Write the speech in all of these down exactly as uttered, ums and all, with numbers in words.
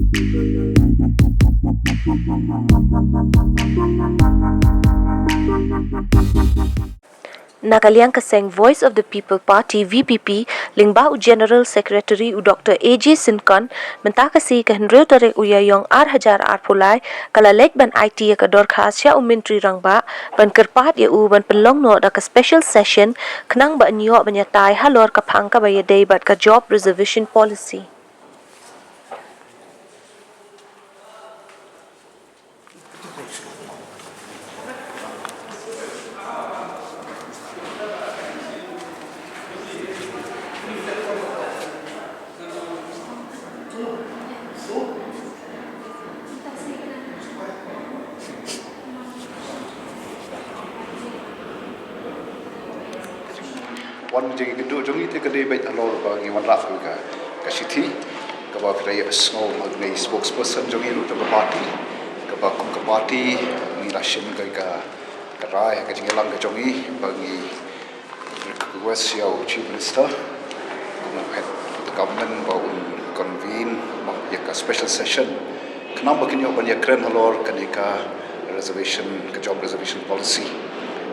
Na ka liang ka seng Voice of the People Party, V P P, lyngba u General Secretary u Doctor A J Syngkon, mynta ka sngi ka hynriew tarik u Ïaïong ar hajar arphew lai, ka la leit ban aiti ïa ka dorkhas sha u Myntri Rangbah ban kyrpad ïa u ban pynlong noh da ka special session khnang ba yn ïoh ban ïatai halor ka phang kaba ïadei bad ka Job Reservation Policy. Wan jingïakynduh jong ngi te ka dei beit halor ba ngi wanrah ka, ka shithi kaba ka dei ïa ka sngew ma ngi spokesperson jong ngi ruh jong ka party, kaba kum ka party ngi la shim ka, ka, ka rai, ka jingïalang ka jong ngi ba ngi request ïa u Chief Minister, kum u head of the government, ba un convene ïa ka special session khnang ba kin ïoh ban ïakren halor kane ka reservation, ka job reservation policy.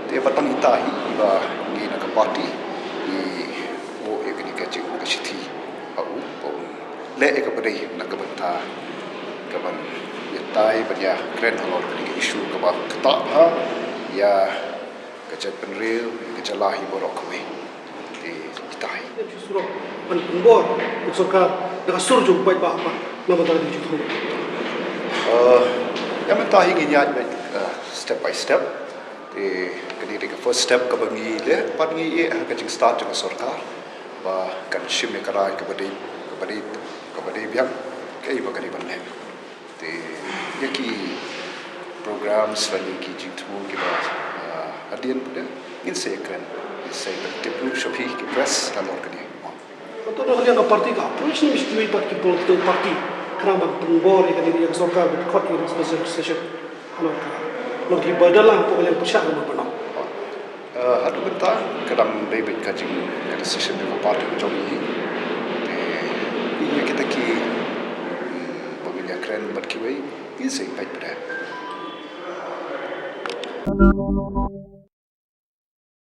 Te ba tang ita hi ba ngi na ka party ngi buh ïa kane ka jing, ka shithi ha u ba un leh ïa kaba dei na ka bynta kaban ïatai ban ïakren halor kane ka issue kaba ktah bha ïa ka jaitbynriew, ka jylla hi baroh kawei. Te ita hi. Surok ban pynbor u sorkar da ka sur jong u paidbah, na ka bynta ka jingthmu. Eh, ïa mynta hi ngin ïaid beit, eh, step by step. Te kane dei ka first step kaba ngi leh, pat ngi ïeh ha ka jingstad jong ka sorkar ba kan shim ïa ka rai kaba dei, kaba dei, kaba dei biang, kaei ba ka dei ban leh. Te ïa ki programs lane ki jingthmu kiba, ah, hadien pat ngin sa ïakren, ngin sa pyntip ruh sha phi ki press halor kane. Hato na ka liang ka party ka approach ne mih kiwei pat ki political party khnang ban pynbor ïa kane ïa ka sorkar ban khot ïa ka special session? Halor ka, halor ki ba dang lang hapoh ka liang pyrshah ka ban pynbor. Eh, haduh mynta ka dang dei beit ka jing, ka decision jong ka party ka jong ngi. Te ïa kita ki, hmm, ba ngin ïakren bad kiwei, ngin sa ïa peit pat.